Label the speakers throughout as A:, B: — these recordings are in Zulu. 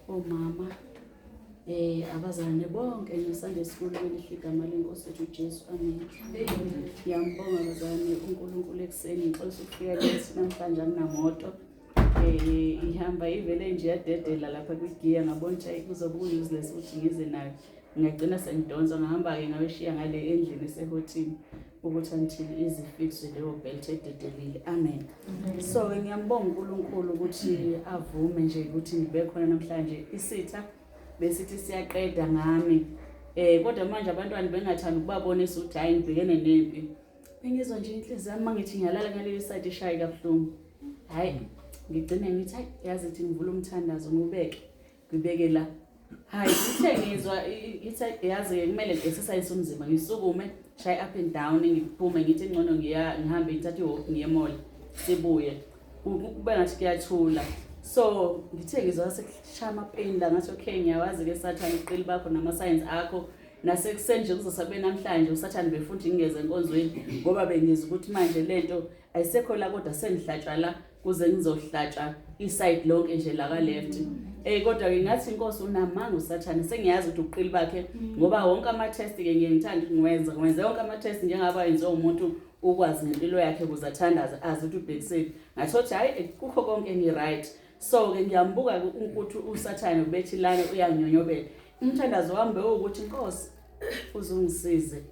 A: Omama, abazalwane bonke ne-Sunday school, kwelihle igama lenkosi yethu uJesu. Amen. Ngiyambonga bazalwane uNkulunkulu ekuseni. Ngixolisa ukufika late namhlanje, anginamoto. Ihamba ivele nje yadedela lapha kwigiya, ngabona ukuthi kuzobe ku-useless ukuthi ngize nayo. Ngagcina sengidonsa, ngahamba-ke ngayoshiya ngale endlini esehotini ukuthi until ize-fixwe leyo belt ededelile. Amen. So-ke ngiyambonga uNkulunkulu ukuthi avume nje ukuthi ngibe khona namhlanje. Isitha besithi siyaqeda ngami. Kodwa manje abantwana bengathanda ukubabonisa ukuthi hayi, ngibhekene nempi. Bengizwa nje inhliziyo yami mangithi ngiyalala ngaleli side ishaye kabuhlungu. Hayi, ngigcine ngithi hayi, yazi ukuthi ngivula umthandazo ngubeke. Ngibeke la. Hayi, ngithe ngizwa ithi yazi kumele ngi-exercise umzimba, ngisukume, shay up and down, ngiphume ngithi ngcono ngiya ngihambe ngithathe i-walk ngiye mall, sibuye. Kube ngathi kuyathula. So ngithe ngizwa sekushaya ama-pain la, ngathi okay, ngiyawazi ke Sathane uqili bakho nama-signs akho. Nasekuseni nje kuzosabe namhlanje uSathane befuna ukuthi ngingeze enkonzweni ngoba bengizwa ukuthi manje lento ayisekho la, kodwa sengihlatshwa la kuze ngizohlatshwa i-side lonke nje la ka left. Kodwa ke ngathi inkosi unamanga uSathane, sengiyazi ukuthi uqili bakhe ngoba wonke ama test ke ngiye ngithanda ukuthi ngiwenze wonke ama test njengaba yenziwa umuntu ukwazi ngempilo yakhe ukuze athandaze azi ukuthi ubhekisephi. Ngathi ukuthi hayi, kukho konke ngi right. So ke ngiyambuka ukuthi uSathane ubethi lana uyanyonyobela. Umthandazo wami bewukuthi Nkosi uzungisize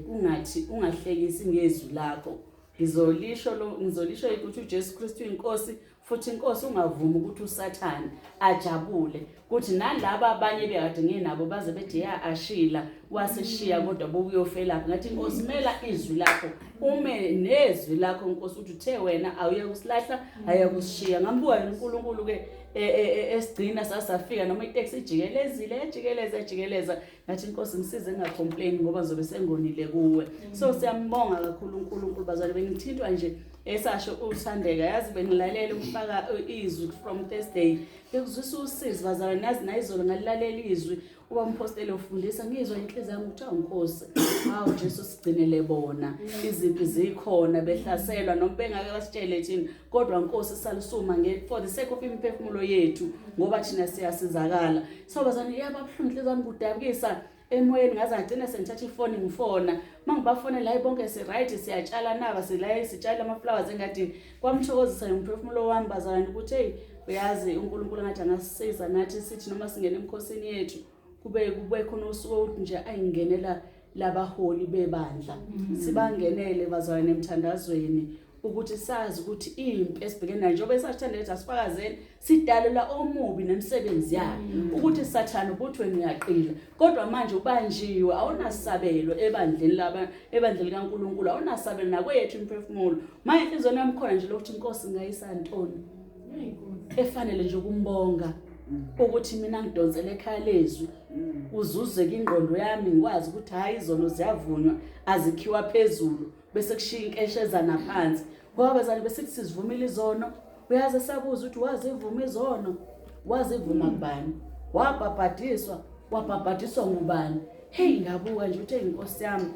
A: kungathi ungahlekisi ngezwi lakho. Ngizolisho lo, ngizolisho ukuthi uJesu Kristu inkosi, futhi inkosi ungavumi ukuthi uSathane ajabule kuthi nalaba abanye bekade nginabo baze bethi ya ashila waseshiya kodwa bokuyofela. Ngathi inkosi mela izwi lakho, ume nezwi lakho Nkosi, uthi uthe wena awuye kusilahla, aye kusishiya. Ngambuka yena uNkulunkulu ke esigcina sasafika noma iteksi ijikelezile, ejikeleza ejikeleza. Ngathi inkosi ngisize ngingacomplain ngoba ngizobe sengonile kuwe. So siyambonga kakhulu uNkulunkulu bazali. Bengithintwa nje esasho uThandeka, yazi bengilalela ukufaka izwi from Thursday, bekuzwisa usizi bazalwane. Nazi nayizolo ngalilalela izwi uba umposteli ufundisa, ngizwa inhliziyo yami ukuthi awu Nkosi, hawu Jesu, sigcinele bona. Izimpi zikhona, behlaselwa noma bengake basitshele thina, kodwa Nkosi salisuma nge for the sake of imiphefumulo yethu ngoba thina siyasizakala. So bazalwane, iyaba buhlungu inhliziyo yami, kudabukisa emoyeni, ngaze ngagcina sengithatha ifoni ngifona. Uma ngibafonela, hayi, bonke si-right, siyatshala naba sila sitshala ama-flowers engadini. Kwamthokozisa umphefumulo wami bazalwane ukuthi hey, uyazi uNkulunkulu ngathi angasisiza nathi sithi noma singena emkhosini yethu kube khona usuku ukuthi nje ayingenela labaholi bebandla, sibangenele bazalwane emthandazweni ukuthi sazi ukuthi impi esibhekene nayo njengoba esasithanda ukuthi asifakazeni sidalula omubi nemisebenzi yakhe ukuthi Sathane ukuthi wena uyaqila kodwa manje ubanjiwe, awunasabelo ebandleni laba, ebandleni kaNkuluNkulu awunasabelo nakwethu imiphefumulo. Manje inhliziyweni yami khona nje lokuthi inkosi ngayisa ntoni efanele nje ukumbonga ukuthi mina ngidonsele ekhaya lezwi kuzuzeke ingqondo yami, ngikwazi ukuthi hayi, izono ziyavunywa, azikhiwa phezulu bese kushiya inkeshezana phansi. Ngoba bazali besithi sizivumile izono, uyaze sabuza ukuthi wazivuma izono, wazivuma kubani, wabhabhadiswa, wabhabhadiswa ngubani? Hey, ngabuka nje ukuthi inkosi yami,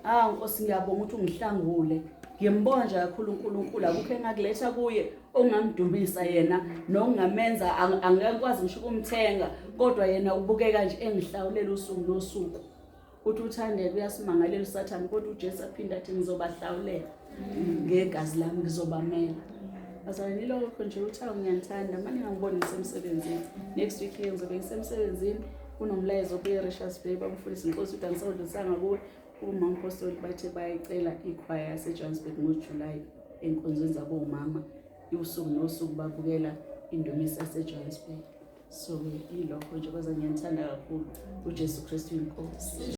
A: ah Nkosi, ngiyabonga ukuthi ungihlangule. Ngimbonga nje kakhulu uNkulunkulu, akukho engakuletha kuye ongamdumisa yena nokungamenza angeke ngikwazi ngisho ukumthenga, kodwa yena ubukeka nje engihlawulela usuku nosuku. Uthi uThandeka uyasimangalela uSathane, kodwa uJesu aphinda athi ngizobahlawulela ngegazi lami, ngizobamela. Bazalwane, ilokho nje uthi awu ngiyanithanda, manje ngangibona ngisemsebenzini. Next week ngizobe ngisemsebenzini, kunomlayezo obuye eRichards Bay bamfundisi inkosi ukuthi angisawudlulisanga kuwe uma umpostoli, bathe bayicela ikhwaya yaseJohannesburg ngoJuly enkonzweni zabomama, usuku nosuku babukela indumiso yaseJohannesburg. So ilokho nje bazalwane, ngiyanithanda kakhulu, uJesu Kristu inkosi.